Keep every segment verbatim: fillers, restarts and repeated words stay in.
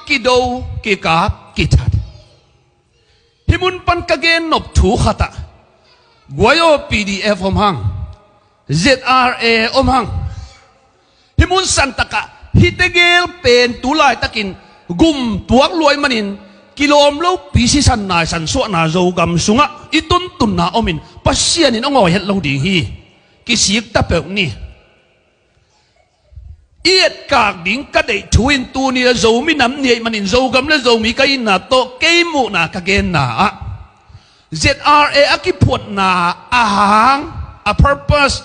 kido, kikap, kithat. Hih mun pan ka gen nop thu khat ah, guai aw, P D F om hang, Z R A om hang. Hih mun santak ah hihte gel pen tu laitakin gum tuak luai manin, kilawm lopi sisan naisan suahna Zogam sungah i tuntunna omin, Pasian in hong awi het lo ding hi. Kisik ta peuh ni. I etkak ding ka deih thu in, tuni a Zomi Nam Ni ahih manin Zogam le Zomi ka itna tawh kei muhna ka genna ah, Z R A a kiphuatna a hang, a purpose,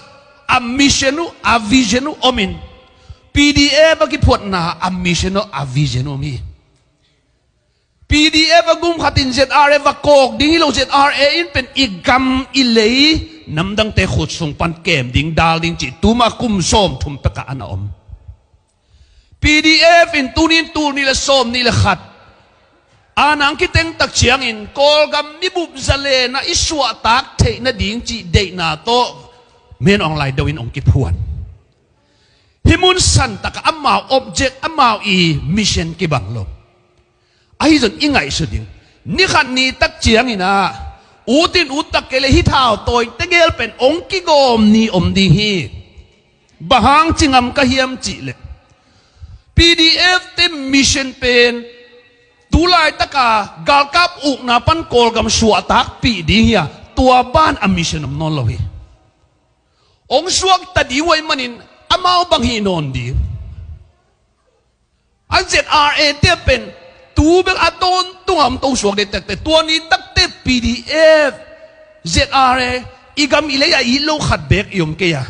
a mission uh, a vision uh omin, P D F a kiphuatna a mission uh, a vision uh om hi. P D F a gum khat in Z R A va kawk ding hi lo, Z R A in pen i gam i lei namdangte khut sung pan kem ding, dal ding cih tuma kum sawmthum pekah a na om. P D F in tuni in tul nih le sawm nih le khat a nang kiteng tak ciangin Kawlgam mibup zalen ah i suahtak theih nading cih deihna tawh Men Aung Hlaing do in hong kiphuan. Hih mun santak ah amau object, amau i mission kibang lo. Ahi zong i ngaihsut ding, ni khat ni tak ciangin ah, ut in ut tak kei le hih thau tawi tegel pen hong kigawm ni om ding hi. Bang hang ci ngam ka hiam cih leh, P D F te mission pen tu laitaka galkap ukna pan Kawlgam suahtakpih ding hi a, tua ban a mission om nawn lo hi. Hong suakta ding uh ahih manin amau bang hih nawn ding. A Z R A te pen tu bek a tawntung a om to suak dei takte, tua ni takte P D F, Z R A, i gam i lei a it lo khat bek i om kei a,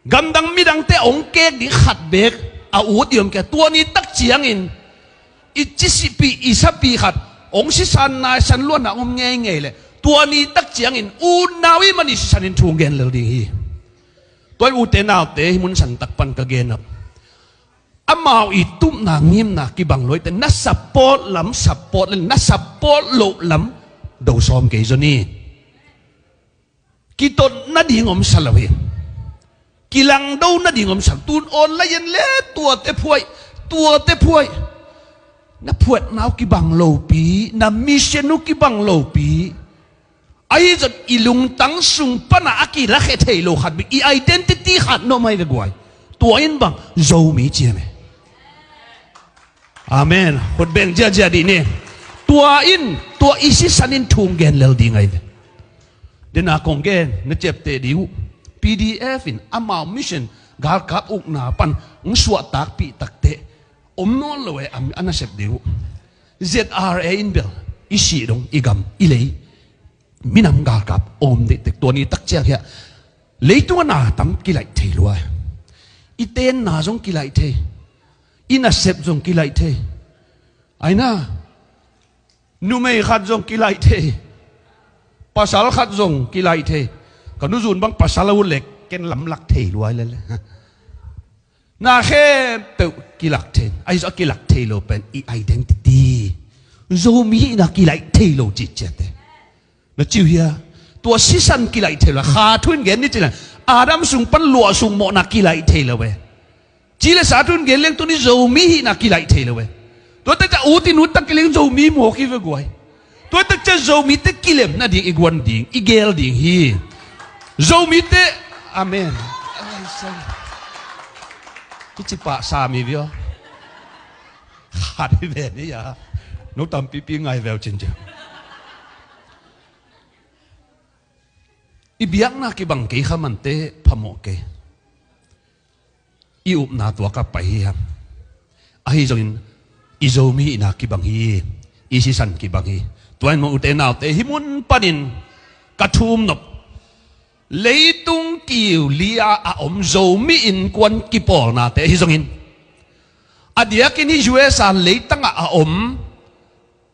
gamdang midangte hong kek ding khat bek a ut i om kei a, tua ni tak ciangin i cisipi, i sapi khat hong sisan naisan luanna om ngeingei leh, tua ni tak ciangin unau i mani sisan in thu gen lel ding hi. Tua in ute naute, hih mun santak pan ka gen a, amau i tupna ngimna kibang lo ahih teh, na support lam support le na support loh lam do sawm kei zaw ni. Kitot nading om sa lo hi. Kilangdo nading om sa lo. Tun online en le tuate phuai, tuate phuai. Na phuatna uh kibang lopi, na mission uh kibang lopi. Ahi zong i lungtang sung pana a kilakhia thei lo khat bek, i identity khat na om ahi ve guai. Tua in bang Zomi ci hi ve. Amen. Khut beng ziahziah dih ni. Tua in, tua i sisan in thu gen lel ding ahi ve. Dena kong gen na ciapteh ding uh, P D F in amau mission galkap ukna pan hong suahtakpih takteh om nawn lo e, a nasep ding uh. Z R A in bel i sih dong, i gam i lei, minam galkap om dih tek, tua ni tak ciang hiah leitung a na tam kilaih thei lua. I tenna zong kilaih thei, i nasep zong kilaih thei. Aina, numei khat zong kilaih thei, pasal khat zong kilaih thei. Ka nuzun bang pasal a ut leh ken lamlak thei lua lel. Na khempeuh kilak thei. Ahi zong a kilak thei lo pen i identity, Zomi hihna kilaih thei lo cih ciate. Na ci uh hia? Tua sisan kilaih thei lo. Kha thu in gen ni ci leh, Adam sung pan luah sung mawhna kilaih thei lo ve. Ci le sa thu in gen leng tuni Zomi hihna kilaih thei lo ve. Tua tak ciang ut in ut tak kei leng Zomi mawk hi ve guai. Tua tak ciang Zomite kilem nading i guan ding, i gel ding hi. Zomite, amen. Kici pah sa mi vio. Khat hi ve ni a. No tampipi ngai veu cin ciang. I biakna kibang kei kha mante phamawh kei. I upna tua ka pai hi hang. Ahi zongin i Zomi hihna kibang hi. I sisan kibang hi. Tua in mawh ute naute, hih mun panin ka thum nop, leitung kiu li-a a om Zomi innkuan kipawlnate ahi zongin, a diakin hih U S A leitangah a om,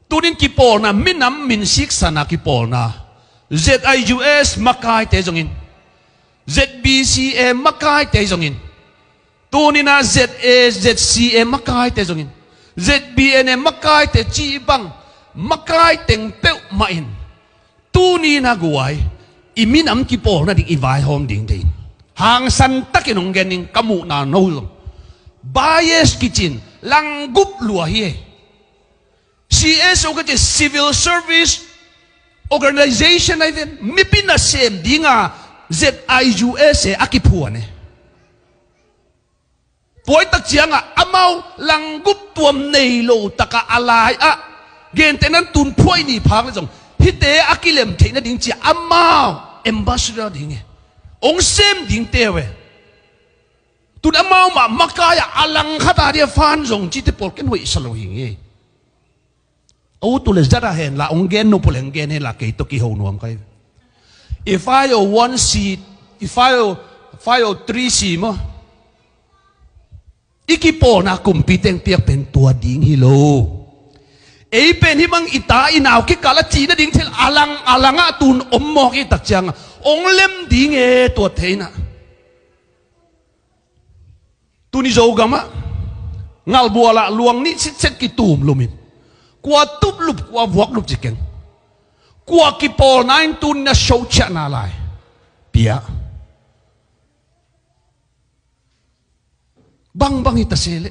tunin kipawlna, minam min siksana kipawlna, Z I U S makaite zongin, Z B C A makaite zongin, tunina Z A, Z C A makaite zongin, Z B N A makaite cih bang makai teng peuhmah in, tunina guai, i minam kipawl nading i vaihawm ding dei. Hangsan takin hong gen ning, ka muhna no zong. Bias kicin langgup lua hi. C S O ka ci, civil service organization ai ven, mipi nasem dinga Z I U S A a kiphuan e. Tua i tak ciangah amau langgup tuam nei lo takah a lai-ah gentehna in tun phuai ni phak le zong hihte a kilem theih nading cia amau ambassador ding e, hong sem dingte uh e. Tun amau mah makai-ah a langkhat a dia fan zong cite pawl ken hoihsa lo hi ngei. A ut uh le zat a hen la, hong gen nop uh le hong gen hen la, kei tawh kiho nuam kai. If I O one C, if I O, if I O three C maw, i kipawlna kumpi teng piak pen tua ding hi lo. Ei pen hih bang i ta i nau kikal a cih nading thil a lang a langah tun om mawk i tak ciangah hong lem ding e, tua theihna. Tuni Zogamah ngalbualah luang nih sitset kitum lumin, kua tuplup kua vuaklup ci keng, kua kipawlna in tuni na socihna lai pia. Bangbang hi ta se leh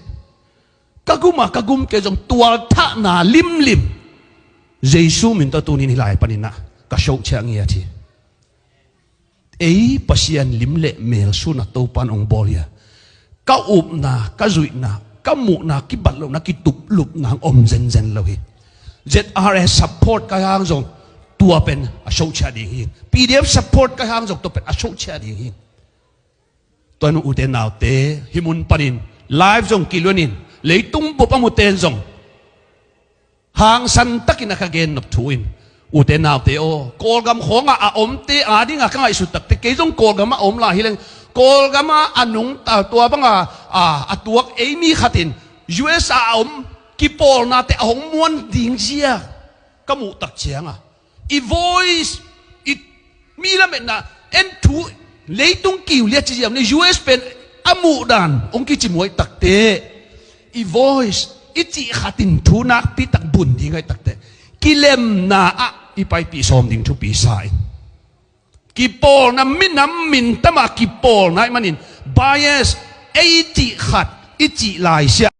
ka gum a ka gum kei zong tualthahna limlim Jesu min tawh tunin hih lai paninah ka socih ngiat hi. Ei Pasian lim le mel sun a Topan hong bawl hi a, ka upna, ka zuihna, ka muhna, kibat lohna, kituplupna hong om zenzen lo hi. Z R A support ka hang zong tua pen a socih ding hi. P D F support ka hang zong tua pen a socih ding hi. Tua nu ute naute, hih mun panin live zong kiluanin leitung bup a muten zong hangsan takin a ka gen nop thu in, ute naute aw, Kawlgam khawngah a omte adinga ka ngaihsut takte, kei zong Kawlgamah a om lai hileng, Kawlgamah a nungta tua banga a, a tuak ei mi khatin U S A a om kipawlnate a hong muan ding zia ka muh tak cianga, i voice, i mi lametna en thu, leitung kiu liat ci ziam le U S pen a muhdan hong kici muai takte, i voice, i cih khatin thu nakpi tak bun ding ai takte, kilemna ah i paipih sawm ding thupi sa in. Kipawlna minam mintamah kipawlna ih manin bias, ei cih khat i cih laisia